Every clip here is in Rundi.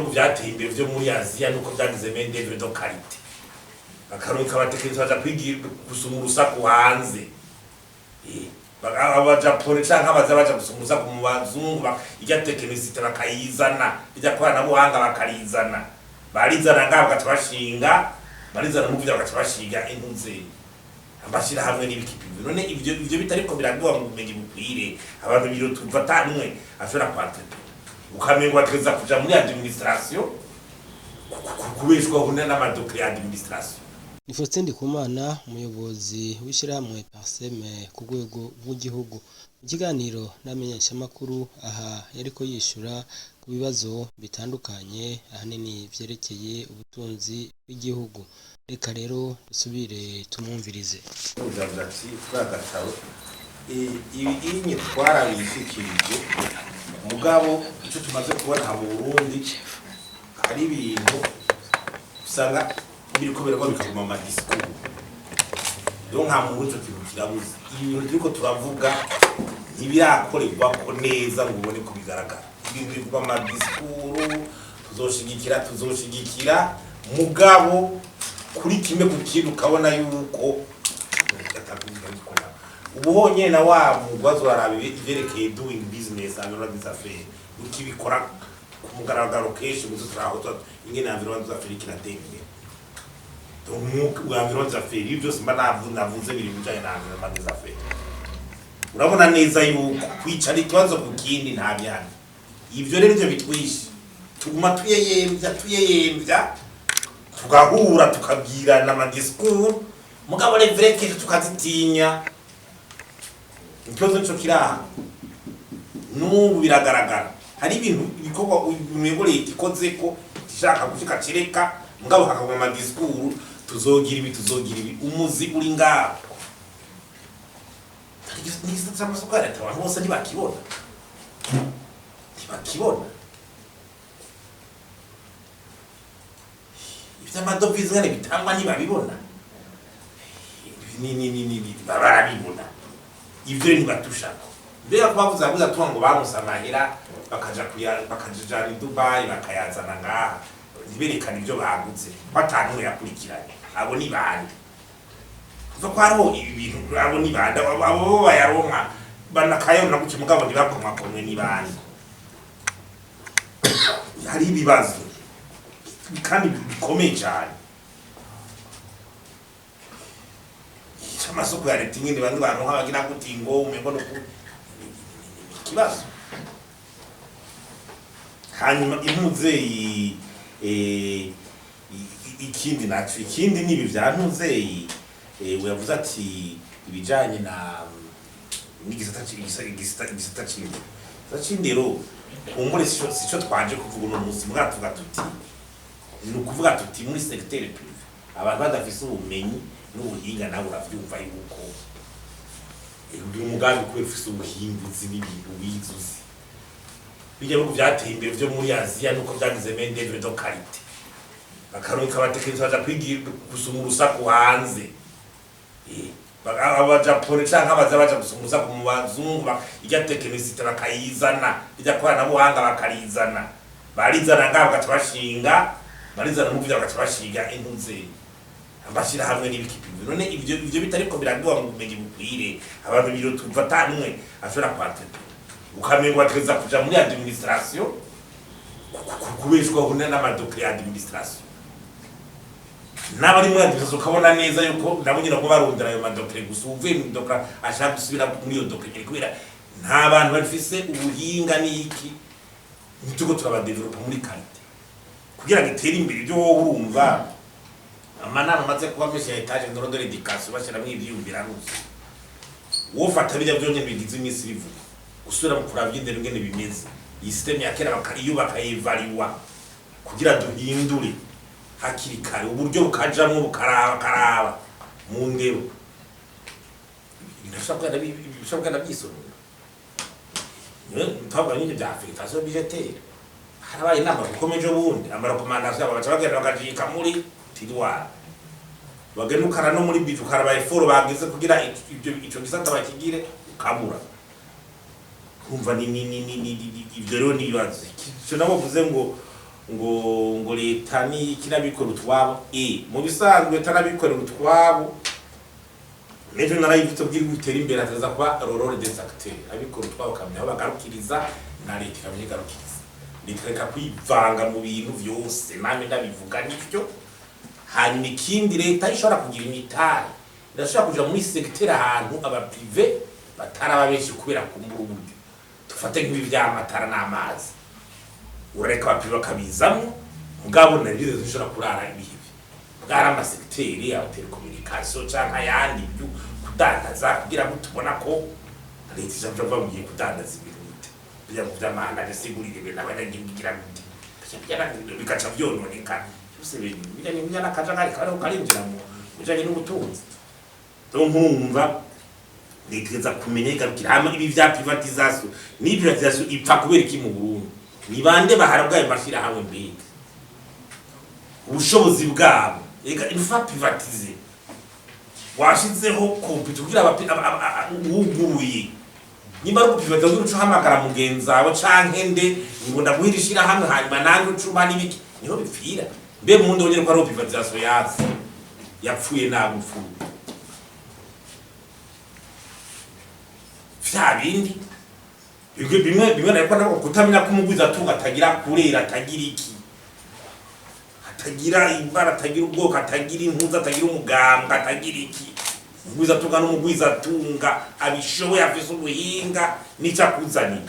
Bihugu vyateye imbere vyo muri Aziya nuko vyagize main d'œuvre de qualité, bakarungika abatekinisiye baja kwigira gusuma urusaku hanze. Abajapone canke abaza baja gusuma urusaku mu bazungu, irya technicité bakayizana, irya koranabuhanga bakarizana, barizana ngaho bagaca bashinga, barizana mu vyo bagaca bashinga intuze, amashirahamwe n'ibikipi. None ivyo bitariko biraduha mu bumenyi bukwire, abantu biro tuva ata numwe ashobora kwantreprendre, ukamengo bategeza kuja muri administration kubeshwaho n'ama décrets ya administration. Ni Faustin Ndikumana, umuyobozi w'ishyirahamwe PARCEM ku rwego rw'igihugu. Mu kiganiro n'amenyeshamakuru aha yariko yishura ku bibazo bitandukanye, ahanini vyerekeye ubutunzi bw'igihugu. Reka rero dusubire tumwumvirize. Ujavuze ati kuri agatabo ibi inye twarabishikirije, mugabo icyo tumaze kubona aha mu Burundi, hari ibintu usanga biriko biragwa bikaguma ama discours. Rero nka muntu ico kintu kirabuze. Ibintu turiko turavuga ntibirakorerwa ko neza ngo ubone ko bigaragara. Ibintu biguma ama discours, tuzoshigikira, tuzoshigikira, mugabo kuri kimwe ku kindi ukabona yuko atakubikorera. Ubu honyene na wa mugwazi uraraba ivyerekeye doing business, environnement des affaires, ukibikora ku mugaragaro kenshi muzo turaho ingene environnement des affaires kiratera imbere. Donc environnement des affaires, ibyo byose mba navuze biri mu bijanye na environnement des affaires. Urabona neza yuko kwicara ikibazo ku kindi nta bihari. Ivyo rero ivyo bitwishe, tuguma tuyeyemvya, tuyeyemvya, tugahura tukabwirana ama discours, mugabo les vraies questions tukazitinya. Ikibazo nico kiri aha. N'ubu biragaragara, hari ibintu ibikorwa umengo leta ikoze ko ishaka gushika kireka, mugabo hakaguma ama discours, tuzogira ibi, tuzogira ibi, umuzi uri ngaho. N'igisata c'amasoko ya leta abantu bose ntibakibona, ntibakibona. Ivy'amadovize ngene bitangwa ntibabibona, ni barabibona. Ivyo ntibatushako. Mbega ko bavuze, bavuze atuba ngo baronse amahera bakaja kuya, bakajana i Dubai, bakayazana ngaha, ntiberekane ivyo baguze, ko ata yakurikiranye. Abo ni bande? Kuva ko hariho ibi bintu, abo ni bande? Abo bo bayaronka banakayona gutyo, mugabo ntibakomakomwe, ni bande? Hari ibibazo kandi bikomeye cyane amasoko ya leta, ingene bandi baronka bagira guti ngo umengo no ikibazo. Hanyuma impuzeyi, ikindi naco, ikindi nibi vya ntuzeyi, yavuze ati ibijanye na n'igisata igisata c'indero. Igisata c'indero kumbure sico twaje kuvuga uno munsi. Mugabo tuvuga tuti, ni ukuvuga tuti muri secteur privé abantu badafise ubumenyi n'ubuhinga, nawe uravyumva yuko uyu mugambi kubera ufise ubuhinga, uzi n'ibintu wize, uzi bijya bihugu vyateye imbere vyo muri Aziya nuko vyagize main d'œuvre de qualité, bakarungika abatekinisiye baja kwigira gusuma urusaku hanze. Abajapone canke abaza baja gusuma urusaku mu bazungu, irya technicité bakayizana, irya koranabuhanga bakarizana, barizana ngaho bagaca bashinga, barizana mu vyo bagaca bashinga intuze, amashirahamwe n'ibikipi. None ivyo bitariko biraduha mu bumenyi bukwire, abantu biro tuva ata numwe ashobora kwantreprendre, ukamengo bategeza kuja muri administration kubeshwaho n'ama décrets ya administration. N'abari muri administration ukabona neza yuko nabo nyine ko barondera ayo ma décrets gusa. Uvuye mu décret ashaka gusubira muri iyo décret nyene, kubera nta bantu bafise ubuhinga n'iki, nituko turabadevelopa muri qualité kugira ngo itere imbere. Ibyo wowe urumva, amanama amaze kuba menshi ya états généraux de l'éducation, bashiramwo ivyiyumviranusi, wofata birya vyonyene bigize iminsi bivuga, gusubira mu kuraba ivy'indero ingene bimeze, iyi système ya kera iyo bakayevaliwa kugira duhindure hakiri kare, uburyo bukajamwo bukaraba karaba mu ndero, ibintu bishobora kugenda byisonura. Twavuga n'ibyo bya affectation budgétaire, harabaye inama kuko ejo bundi ama recommandations yabo baca bagenda bakajika muri tiroir, bagenda ukara no muri budget, ukaraba effort bagize kugira ibyo ico gisata bakigire, ukabura. Kumva ni ibyo rero ni ibibazo. Ico nabo bavuze ngo Ngo leta ni iki n'abikorera utwabo? Mu bisanzwe leta n'abikorera utwabo, n'ejo narayivutse, bwira gutera imbere hataza kuba rôle des acteurs. Abikorera utwabo bakamenya aho bagarukiriza, na leta ikamenya igarukiriza. Leta ikareka kwivanga mu bintu vyose, namwe ndabivuga nivyo. Hanyuma ikindi, leta ishobora kugira imitahe, irashobora kuja muri secteur ahantu aba privés bataraba benshi kubera kumbura uburyo. Dufate nk'ibi vy'amatara n'amazi, urareka aba privés bakabizamwo, mugabo na bize zishobora kurara ibihe bwari ama secteurs ya télécommunication canke ayandi, byo kudandaza, kugira ngo tubona ko leta ija kuja kuvuga ngo ngiye kudandaza ibintu gute, kugira ngo vy'amahanga bisigurire ibintu abanyagihugu, igira gute, bikaca vyononekara byose. Bijya ni bijya n'akajagari kariho karinjira mu bijanye n'ubutunzi. Donc nkumva leta iza kumenya igarukira. Hama ibi vya privatisation, ni privatisation ipfa kubera iki mu Burundi? Ni bande baharabwa ayo mashirahamwe? Mbega ubushobozi bwabo? Ega il faut privatiser, washizeho computer kugira wuguruye. Nimba ari ugu privatiser, kugira uce uhamagara mugenzi wawe canke nde ngo ndaguhira ishirahamwe, hanyuma nange ucuma n'ibiki, niho bipfira. Mbe mundi wonyene ko ari privatisation yazi yapfuye nabi, upfuye vya bindi bimwe bimwe bimwe, nariko nako kutamenya ko umugwiza atunga atagira kurera, atagira iki, atagira ibara, atagira ubwoko, atagira impuzu, atagira umugambwe, atagira iki. Umugwiza atunga n'umugwiza atunga abishoboye, afise ubuhinga n'ico akuzaniye.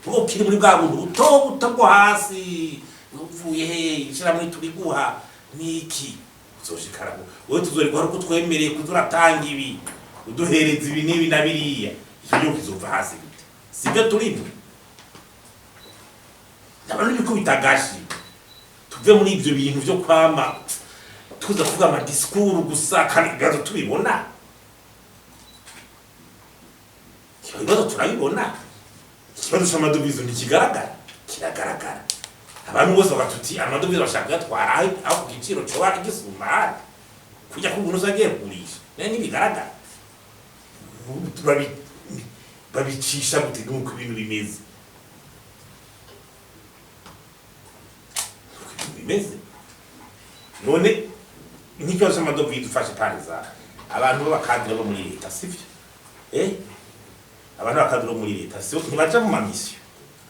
Ubu ukiri muri bwa buntu buto buto bwo hasi, uvuye he, ishirahamwe turiguha niki, uzoshikara wowe tuzoriguha uko twemereye kuza uratanga ibi, uduhereza ibi n'ibi na biriya. Icyo gihugu kizova hasi gute? Sibyo turimo? Ndabona n'ibikubita agashi. Tuve muri ibyo bintu byo kwama tuza kuvuga ama discours gusa, kandi ibibazo tubibona. Ibibazo turabibona. Ikibazo c'amadovize ntikigaragara? Kiragaragara. Abantu bose bagatuti amadovize bashaka kuyatwara aho ku giciro coba gisumba ahandi, kujya ku umuntu agiye kugurisha nayo ntibigaragara. Babicisha gute nuko ibintu bimeze? Nuko ibintu bimeze none, nk'ikibazo c'amadovize ufashe par exemple abantu b'aba cadres bo muri leta, sivyo? Abantu b'aba cadres bo muri leta sivyo, ntibaja mu ma missions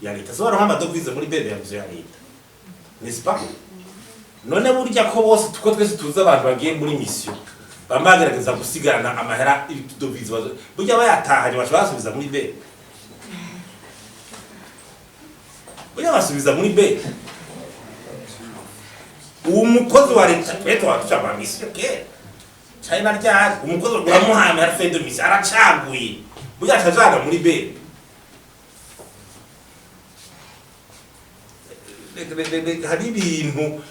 ya leta? So baronka amadovize muri BRB ya leta, n'est-ce pas? None burya ko bose, tuko twese tuzi abantu bagiye muri mission, bamwe bagerageza gusigarana amahera y'utudovize, burya bayatahanye bashobora basubiza muri BRB, burya basubiza muri BRB. Uwo mukozi wa leta, twe tuba tuja mu mission kera China ryari, umukozi uramuhaye amahera fin de mission, aracaguye, burya acajana muri BRB. Hari ibintu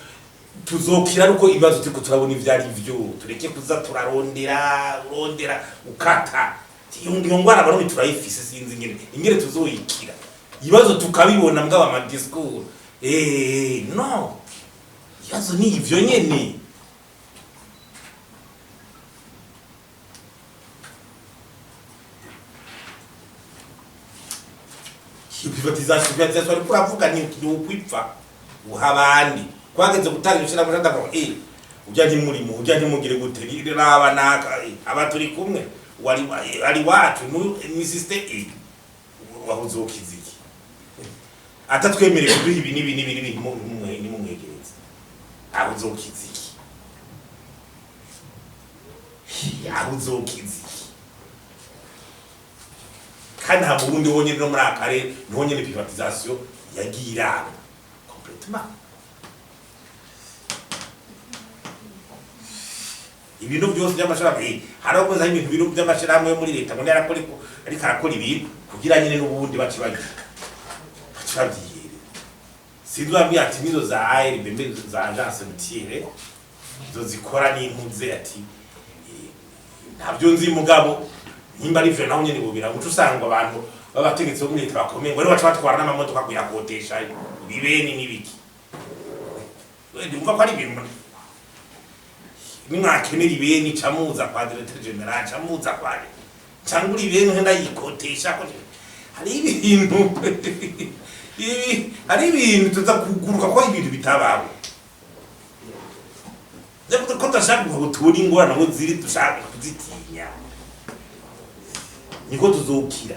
tuzokira ariko ibibazo turiko turabona ivyo ari vyo. Tureke kuza turarondera urondera ukata. Iyo ngwara abarundi turayifise, sinzi ingene tuzoyikira. Ibibazo tukabibona, mbwaba ama discours, no ibibazo ni ivyo nyene. Privatisation ariko uravuga ni ukwipfa uha abandi. Kwageze gutanga ibishira ndavuga ujya ntimurimo, ujya ntimugire gute, raba naka, aba turi kumwe wari ari wacu ni system wahuzokiza iki atatwemereye kuduha ibi n'ibi n'ibi n'ibi, nimumwegereze, aho uzokiza iki? Aho uzokiza iki? Kandi nta Burundi honyine, no muri aka karere niho nyene privatisation yagiye iranga complètement. Ibintu byose by'amashirahamwe, hariho kuza ibintu biro by'amashirahamwe yo muri leta ngo yarakora, ariko arakora ibintu kugira nyine n'ubundi bace bagira bace babyiherera. Sinzi wambwiye ati nizo za ARB, mbe za agence routière zo zikora n'impuze, ati ntabyo nzi, mugabo nimba ari ivyo naho nyene bubira uca usanga abantu b'abategetsi bo muri leta bakomeye ngo aribo baca batwara n'amamodoka kuyakodesha, ibibeni n'ibiki. Ndumva ko ari ibintu nimwakenera ibeni, camuza kwa directeur général, camuza kwa cyangwa uri ibeni ndayikotesha ko hari ibintu. Ibi hari ibintu tuza kuguruka ko ibintu bitabaho. Ndavuga ko tudashaka ngo tubone ingorane aho ziri, dushaka kuzitinya, niko tuzokira.